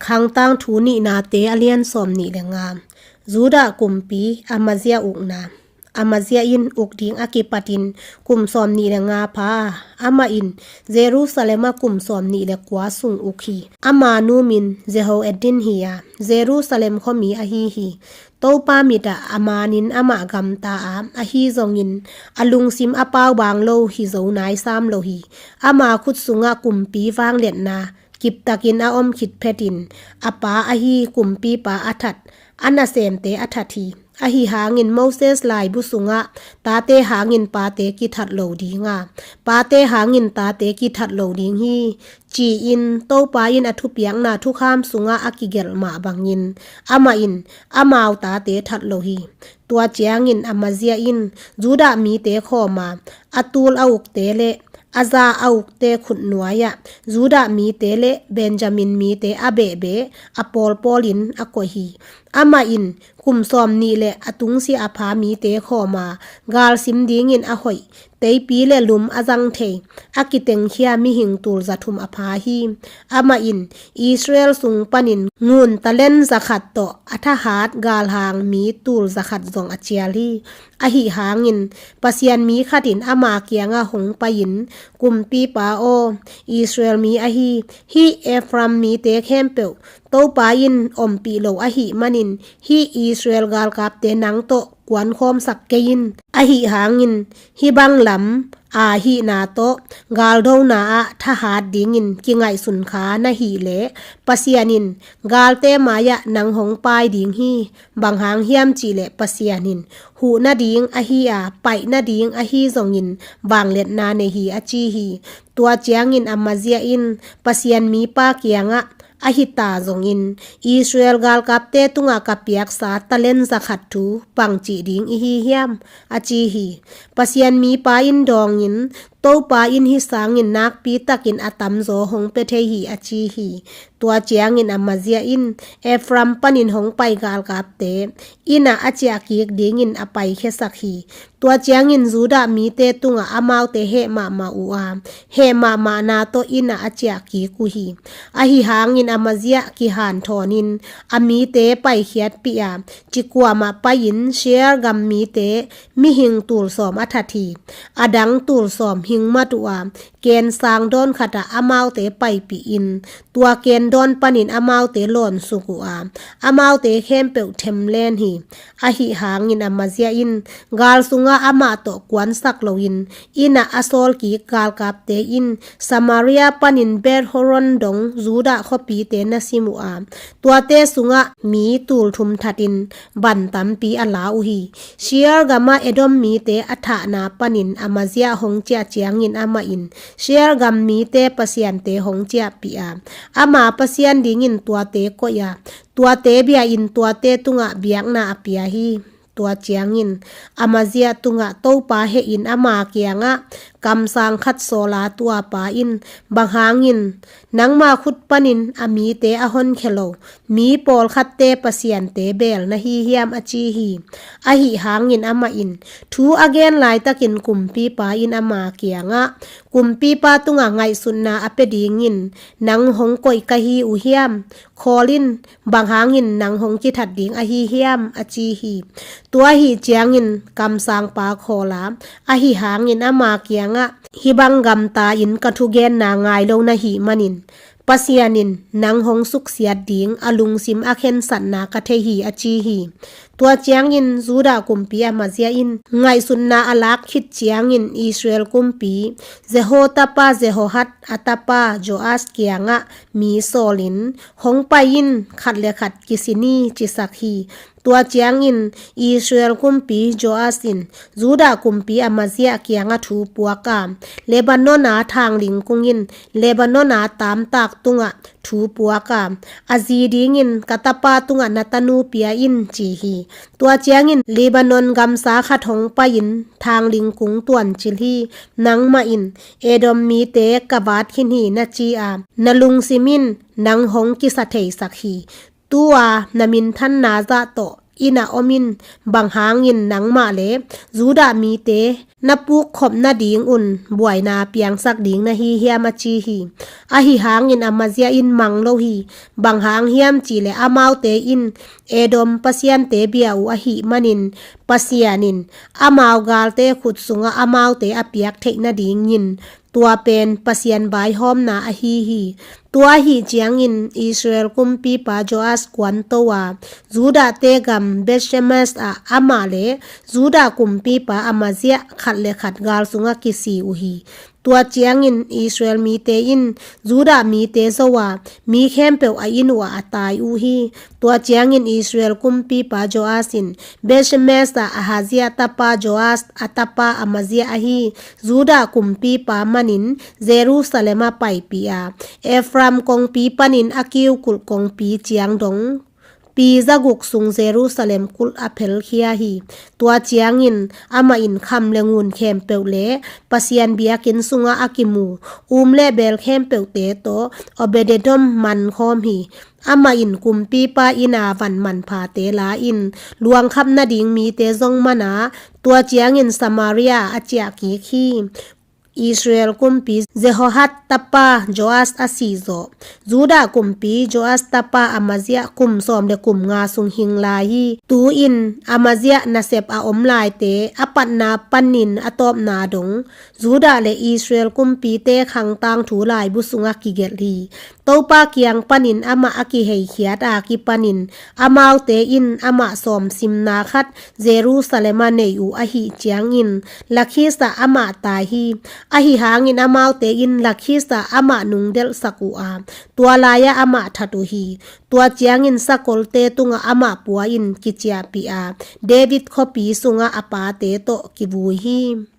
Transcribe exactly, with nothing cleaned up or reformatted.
Khangtang Thu Nihnate a lian sawm nih le nga. Judah kumpi Amazia ukna. Amazia in uk ding a kipatin kum sawm nih le nga pha a, amah in Jerusalem ah kum sawm nih le kua sung uk hi. Ama nu min Jehoaddin hi a, Jerusalem khuami ahi hi. Topa mit ah a manin amah gamta a, ahi zongin a lungsim a paubaang lo hi zo nai sam lo hi. Ama khut sungah kumpi vangliatna kiptakin a om khit phetin a pa ahi kumpipa a that, a nasemte a that hi. Ahi hangin Moses laibu sungah tate hangin pate kithat lo ding a, pate hangin tate kithat lo ding hi, ci-in Topa in a thupiakna thukham sungah a kigelh mah bangin amah in amau tate that lo hi. Tua ciangin Amazia in Judah mite khawm a, a tul a ukte le a za a ukte khutnuai-ah Judah mite le Benjamin mite a behbeh a pawlpawlin a koih hi. Amah in kum sawm nih le a tungsiah a pha mite khawm a, galsim dingin a hoih, teipi le lum a zang thei, a kitengkhia mihing tul za thum a pha hi. Amah in Israel sung panin ngun talent za khat tawh a thahat galhang mi tul za khat zong a cial hi. Ahi hangin Pasian mi khat in ama kiangah hong pai-in, "Kumpipa aw, Israel mi ahi hih Ephraim mite khempeuh Topa in ompih lo ahih manin hih Israel galkapte nang tawh kuankhawmsak kei in. Ahi hangin hih bang lam a hihna tawh galdona ah thahat dingin kingaihsun kha na hih leh Pasian in galte mai-ah nang hong pai ding hi. Bang hang hiam cih leh Pasian in huh nading ahi a, paih nading ahi zongin vangliatna nei hi," a ci hi. Tua ciangin Amazia in Pasian mipa kiangah, "A hi ta zongin Israel galkapte tungah ka piaksa talent za khat thu bangci ding i hi hiam?" a ci hi. Pasian mipa in dawngin, "Topa in hih sangin nakpi takin a tamzaw hong pia thei hi," a ci hi. Tua ciangin Amazia in Ephraim panin hong pai galkapte inn ah a ciah kik dingin a paikhiasak hi. Tua ciangin Judah mite tungah amaute heh mahmah uh a, heh mahmahna tawh inn ah a ciah kik uh hi. Ahi hangin Amazia kihanthawnin a mite paikhiatpih a, ci kuamah pai-in Seir gam mite mihing tul sawm a that hi. A dang tul sawm hing mat uh a, ken sang dawn khatah amaute paipih in, tua ken dawn panin amaute lawnsuk uh a, amaute khempeuh themlen hi. Ahi hangin Amazia in gal sungah amah tawh kuansak loin inn ah a sawlkik galkapte in Samaria panin Beth-horon dong Judah khuapite na sim uh a, tuate sungah mi tul thum thatin van tampi a la uh hi. Seir gamah Edom mite a thahna panin Amazia hong ciah ciangin amah in Seir gam mite pasiante hong ciahpih a, ama pasian dingin tuate koih a, tuate bia-in tuate tungah biakna a pia hi. Tua ciangin Amazia tungah Topa hehin ama kiangah kamsang khat sawl a, tua pa in, "Bang hangin nangma khut panin a mite a honkhia lo mi pawlkhatte pasiante beel na hi hiam?" a ci hi. Ahi hangin amah in thu a gen laitakin kumpipa in ama kiangah, "Kumpipa tungah ngaihsutna a pia dingin nang hong koih ka hi uh hiam? Khawl in, bang hangin nang hong kithat ding ahi hiam?" a ci hi. Tua ahih ciangin kamsangpa khawl a, ahi hangin ama kiangah, "Hih bang gamta-in ka thugenna ngai lo na hih manin Pasian in nang hong suksiat ding a lungsim a khensatna ka thei hi," a ci hi. Tua ciangin Judah kumpi Amazia in ngaihsutna a lak khit ciangin Israel kumpi Jehoash tapa Jehoshaphat a tapa Joas kiangah mi sawlin, "Hong pai in, khat le khat kisi ni," cisak hi. Tua ciangin Israel kumpi Joas in Judah kumpi Amazia kiangah thu puak a, "Lebanon a thangling kung in Lebanon a taamtak tungah thu puak a, a zi dingin ka tapa tungah na tanu pia in," ci hi. Tua ciangin Lebanon gamsa khat hong pai-in thangling kung tuancil hi. "Nangmah in Edom mite ka vat khin hi na ci a, na lungsim in nang hong kisa theisak hi. Tu-a na minthanna zah tawh inn ah om in, bang hangin nangmah le Judah mite na pukkhop nadingun buaina piangsak ding na hi hiam, a ci hi. Ahi hangin Amazia in mang lo hi. Bang hang hiam cih leh amaute in Edom pasiante bia uh ahih manin Pasian in amau galte khut sungah amaute a piak theih nadingin tua pen Pasian vaihawmna ahi hi. Tua ahih ciangin Israel kumpipa Joas kuanto a, Judahte gam Bethshemes ah amah le Judah kumpipa Amazia khat le khat gal sungah kisi uh hi. Tua ciangin Israel mite in Judah mite zo a, mi khempeuh a inn uh ah a tai uh hi. Tua ciangin Israel kumpipa Joas in Bethshemes ah Ahazia tapa Joas a tapa Amazia ahi Judah kumpipa manin Jerusalem ah paipih a, Ephraim kongpi panin a kiukulh kongpi ciang dong pi zaguk sung Jerusalem kulh a phelkhia hi. Tua ciangin amah in kham le ngun khempeuh le Pasian biakinn sungah a kimu um le bel khempeuhte tawh Obed-edom man khawm hi. Amah in kumpipa inn a van manphate la-in luangkhap nading mite zong man a, tua ciangin Samaria a ciah kik hi. Israel kumpi Jehoash tapa Joas a sih zawh. Judah kumpi Joas tapa Amazia kum sawm le kum nga sung hing lai hi. Tu-in Amazia nasep a om laite a patna panin a tawpna dong Judah le Israel kumpite khang tangthu laibu sungah kigelh hi. Topa kiang panin amah a kiheikhiat a kipanin amaute in amah sawmsimna khat Jerusalem ah nei uh ahih ciangin Lakis ah amah tai hi. Ahi hangin amaute in Lakis ah amah nungdelhsak uh a, tua lai-ah amah that uh hi. Tua ciangin sakolte tungah amah pua-in kiciahpih a, David khuapi sungah a pate tawh kivui hi.